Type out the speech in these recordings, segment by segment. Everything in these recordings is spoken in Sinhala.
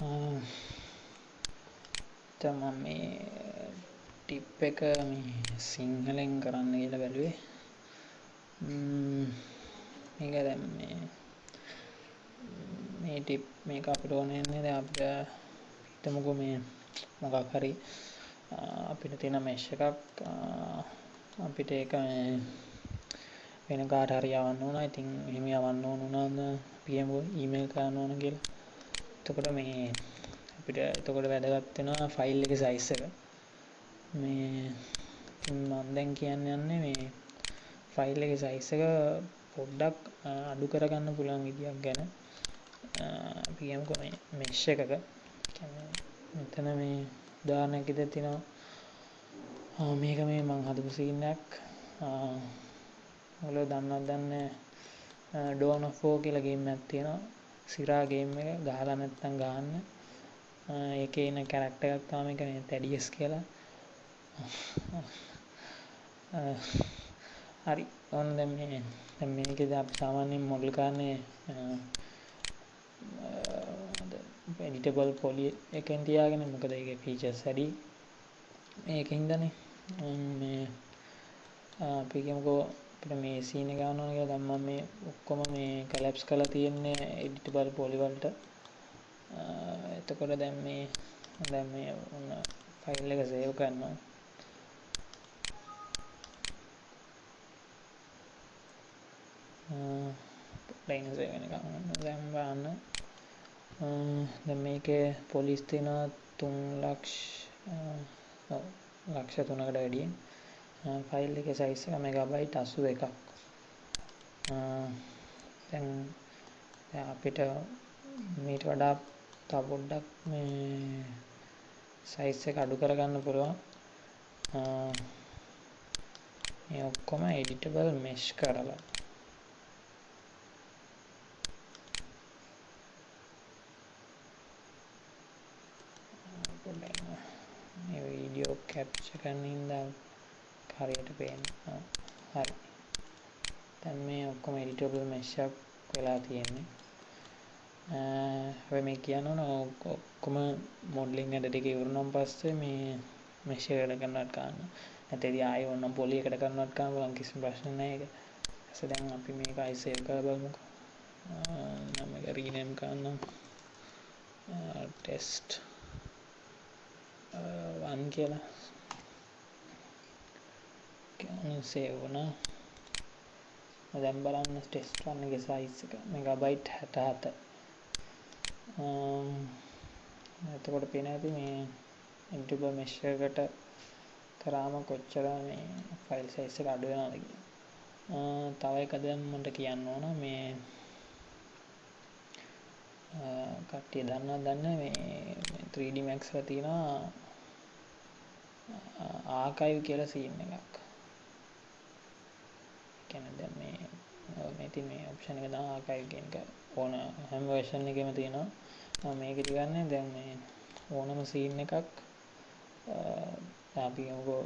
දැන් මම මේ ටිප් එක මේ සිංහලෙන් කරන්න කියලා බැලුවේ. මේක දැන් මේ මේ ටිප් මේක අපිට ඕන වෙන්නේ දැන් අපිට හිතමුකෝ මේ මොකක් හරි අපිට තියෙන මෙෂ් එකක් අපිට ඒක වෙන කාට හරි යවන්න ඕන. ඉතින් එහෙම යවන්න ඕන වුණාම අපි කියමුකෝ ඊමේල් කරන්න ඕන කියලා. එතකොට මේ අපිට එතකොට වැදගත් වෙනවා ෆයිල් එකේ සයිස් එක. මේ ඉතින් මම දැන් කියන්න යන්නේ මේ ෆයිල් එකේ සයිස් එක පොඩ්ඩක් අඩු කරගන්න පුළුවන් විදියක් ගැන. අපි කියමුකෝ මේ මෙෂ් එකක කියන්නේ මෙතන මේ උදාහරණයක් විදිහට තියෙනවා. මේක මේ මං හදපු සීන් එකක්. ඔයාලා දන්නවද දන්නේ නැහැ. Dawn of War කියලා ගේම් එකක් තියෙනවා. සිරා ගේම් එක ගහලා නැත්තම් ගහන්න. ඒකේ ඉන්න කැරක්ටර් එකක් තමයි මේක මේ තැඩියස් කියලා. හරි. ඔන්න දැන් මේ දැන් මේකේදී අපි සාමාන්‍යයෙන් මොඩල් කරන්නේ එඩිටබල් පොලි එකෙන් තියාගෙන. මොකද ඒකේ ෆීචර්ස් වැඩි. මේක හින්දානේ මේ අපි කියමුකෝ අපිට මේ සීන් එක ගන්න ඕන කියලා. දැන් මම මේ ඔක්කොම මේ කොලැප්ස් කරලා තියෙන්නේ එඩිටබල් පොලි වලට. එතකොට දැන් මේ ඔන්න ෆයිල් එක සේව් කරනවා. ලයින් සේව් වෙනකන් දැන් බලන්න. දැන් මේකේ පොලිස් තියෙනවා 3 ලක්ෂ ඔව් ලක්ෂ 3කට වැඩියෙන්. ෆයිල් එකේ සයිස් එක මෙගාබයිට් 81ක්. දැන් අපිට මීට වඩා තව පොඩ්ඩක් මේ සයිස් එක අඩු කරගන්න පුළුවන්. මේ ඔක්කොම එඩිටබල් මෙෂ් කරලා. පොඩ්ඩක් මේ වීඩියෝ කැප්චර් කරන හින්දා හරියට පේන්නේ. හරි. දැන් මේ ඔක්කොම එඩිටබල් මෙෂ් එකක් වෙලා තියෙන්නේ. හැබැයි මේ කියන්න ඕන ඔක්කොම මොඩලින් වැඩ ටික ඉවර වුණාන් පස්සේ මේ මෙෂ් එකට කන්වර්ට් කරන්න. නැත්නම් ඉතින් ආයෙ ඕනනම් පොලි එකට කන්වර්ට් කරන්න බලන් කිසිම ප්‍රශ්න නැහැ ඒක. ඊපස්සේ දැන් අපි මේක ආයෙ සේව් කරලා බලමුකෝ. මම මේක රීනේම් කරන්නම්. ටෙස්ට් 1 කියලා. කියන්නේ සේව් වුණා. දැන් බලන්න ටෙස්ට් 1 එකේ සයිස් එක මෙගාබයිට් 67. එතකොට පේන ඇති මේ එඩිටබල් මෙෂ් එකට කරාම කොච්චර මේ ෆයිල් සයිස් එක අඩු වෙනවද කියලා. තව එක දැන් මට කියන්න ඕන මේ කට්ටිය දන්නවද දන්නේ මේ 3D Max වල තියෙනවා ආකයිව් කියලා සීන් එකක්. කියන්නේ දැන් මේ මේ තියෙන මේ ඔප්ෂන් එක තමයි ආකයිව් කියන එක. ඕන හැම වර්ෂන් එකෙම තියෙනවා. මේක ඉතිගන්නේ දැන් මේ ඕනම සීන් එකක් දැන් අපි කියමුකෝ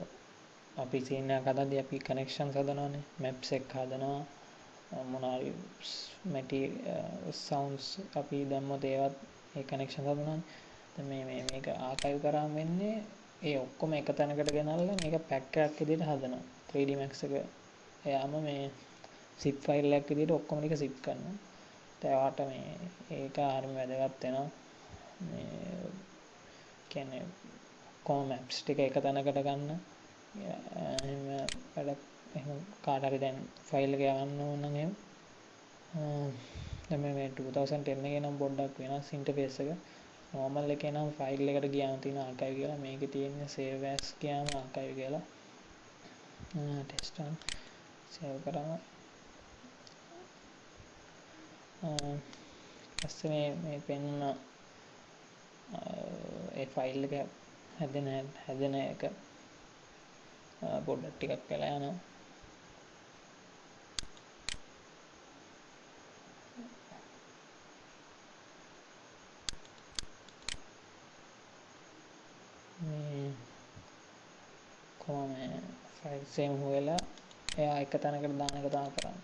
අපි සීන් එකක් හදද්දී අපි කනෙක්ෂන්ස් හදනවානේ, මැප්ස් එක හදනවා, මොනවා හරි මැටීරියල් සවුන්ඩ්ස් අපි දැම්මොත් ඒවත් ඒ කනෙක්ෂන්ස් හදනවානේ. දැන් මේ මේ මේක ආකයිව් කරාම වෙන්නේ ඒ ඔක්කොම එක තැනකට ගෙනල්ලා මේක පැක් එකක් විදිහට හදනවා. 3D Max එක එයාම මේ zip file එකක් විදිහට ඔක්කොම ටික zip කරනවා. දැන් ඔයාට මේ ඒක හරිම වැදගත් වෙනවා. මේ කියන්නේ ඔක්කොම මැප්ස් ටික එක තැනකට ගන්න. එහෙම වැඩක් එහෙම කාට හරි දැන් ෆයිල් එක යවන්න ඕන නම් එහෙම. දැන් මේ 2010 එකේ නම් පොඩ්ඩක් වෙනස් ඉන්ටර්ෆේස් එක. නෝමල් එකේ නම් ෆයිල් එකට ගියාම තියෙන ආකයිව් කියලා. මේකේ තියෙන්නේ සේව් ඇස් ගියාම ආකයිව් කියලා. ටෙස්ට් 1 සේව් කරාම පස්සේ මේ මේ පෙන්න ඒ ෆයිල් එක හැදෙන හැදෙන එක පොඩ්ඩක් ටිකක් වෙලා යනවා. මේ කොහොම ෆයිල් සේව් වෙලා එයා එක තැනකට දාන එක තමයි කරන්නේ.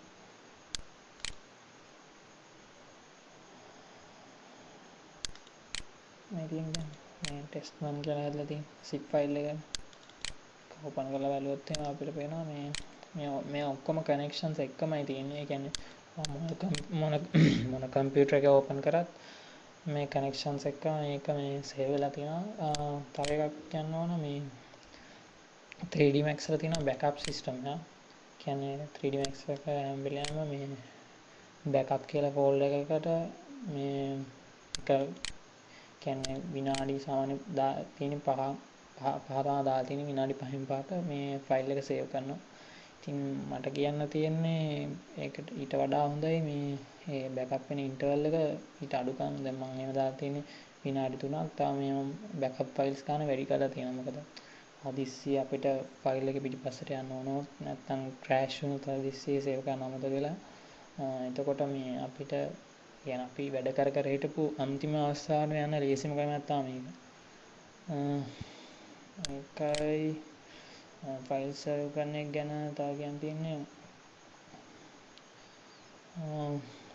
මේ තියෙන්නේ මේ ටෙස්ට් 1 කියලා හදලා තියෙන zip file එක ඕපන් කරලා බැලුවොත් එහෙම අපිට පේනවා මේ මේ මේ ඔක්කොම කනෙක්ෂන්ස් එක්කමයි තියෙන්නේ. ඒ කියන්නේ මොන මොන කම්පියුටර් එක ඕපන් කරත් මේ කනෙක්ෂන්ස් එක්ක මේක මේ සේව් වෙලා තියෙනවා. තව එකක් කියන්න ඕන, මේ 3D Max වල තියෙන බෑකප් සිස්ටම් එක. කියන්නේ 3D Max එක හැම වෙලේම මේ බෑකප් කියලා ෆෝල්ඩර් එකකට මේ එක කියන්නේ විනාඩි සාමාන්‍ය තියෙන පහ පහ තමයි දාලා තියෙන්නේ, විනාඩි 5න් පහට මේ ෆයිල් එක සේව් කරනවා. ඉතින් මට කියන්න තියෙන්නේ ඒකට ඊට වඩා හොඳයි මේ ඒ බෑකප් වෙන ඉන්ටර්වල් එක ඊට අඩු කරන්න. දැන් මම එහෙම දාලා තියෙන්නේ විනාඩි 3ක්. තාම මේ බෑකප් ෆයිල්ස් ගන්න වැඩි කරලා තියෙනවා. මොකද හදිස්සිය අපිට ෆයිල් එක පිටිපස්සට යන්න ඕනොත් නැත්නම් ක්‍රෑෂ් වුණොත් හදිස්සියේ සේව් කරන්න අමතක වෙලා, එතකොට මේ අපිට يعني අපි වැඩ කර කර හිටපු අන්තිම අවස්ථාවට යන ලේසිම ක්‍රමයක් තමයි මේක. ඒකයි ෆයිල් සේව් කරන එක ගැන තව කියන්න තියෙන්නේ.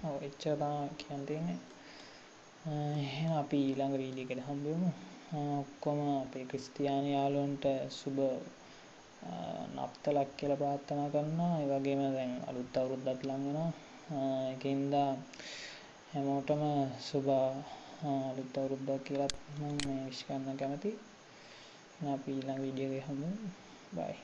ඔව්, එච්චර තමයි කියන්න තියෙන්නේ. එහෙනම් අපි ඊළඟ වීඩියෝ එකට හම්බ වෙමු. ඔක්කොම අපේ ක්‍රිස්තියානි යාළුවන්ට සුබ නත්තලක් කියලා ප්‍රාර්ථනා කරනවා. ඒ වගේම දැන් අලුත් අවුරුද්දක් ලං වෙනවා. ඒක හින්දා හැමෝටම සුබ අලුත් අවුරුද්දක් කියලාත් මම මේ විශ් කරන්න කැමතියි. එහෙනම් අපි ඊළඟ වීඩියෝ එකේ හම්බ වෙමු. බයි.